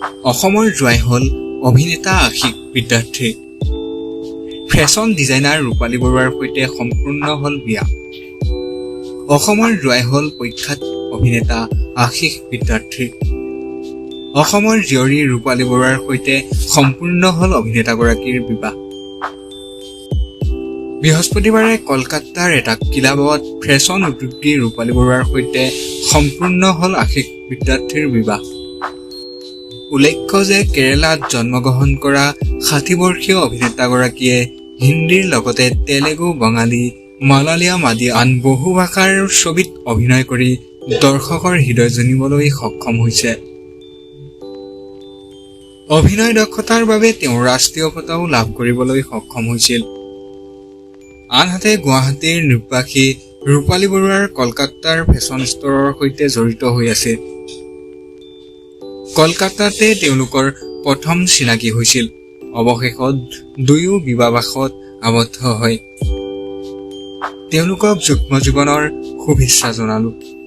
অসমৰ জোঁৱাই হ'ল অভিনেতা আশিস বিদ্যাৰ্থী। ফেশ্বন ডিজাইনাৰ ৰূপালী বৰুৱাৰ সৈতে সম্পূৰ্ণ হ'ল বিয়া। অসমৰ জোঁৱাই হ'ল প্ৰখ্যাত অভিনেতা আশিস বিদ্যাৰ্থী। অসমৰ জীয়ৰী ৰূপালী বৰুৱাৰ সৈতে সম্পূৰ্ণ হ'ল অভিনেতাগৰাকীৰ বিবাহ। বৃহস্পতিবাৰে কলকাতাৰ এটা ক্লাবত ফেশ্বন উদ্যোগী ৰূপালী বৰুৱাৰ সৈতে সম্পূৰ্ণ হ'ল আশিস বিদ্যাৰ্থীৰ বিবাহ। উল্লেখ্য যে কেৰালাত জন্মগ্ৰহণ কৰা 60 বৰ্ষীয় অভিনেতাগৰাকীয়ে হিন্দীৰ লগতে তেলেগু, বঙালী, মালায়ালাম আদি আন বহু ভাষাৰ ছবিত অভিনয় কৰি দৰ্শকৰ হৃদয় জিনিবলৈ সক্ষম হৈছে। অভিনয় দক্ষতাৰ বাবে তেওঁ ৰাষ্ট্ৰীয় বঁটাও লাভ কৰিবলৈ সক্ষম হৈছিল। আনহাতে, গুৱাহাটীৰ নিবাসী ৰূপালী বৰুৱাৰ কলকাতাৰ ফেশ্বন ষ্টৰৰ সৈতে জড়িত হৈ আছে। কলকাতাতে তেওঁলোকৰ প্ৰথম চিনাকি হৈছিল। অৱশেষত দুয়ো বিবাহপাশত আবদ্ধ হয়। তেওঁলোকক যুগ্ম জীৱনৰ শুভেচ্ছা জনালো।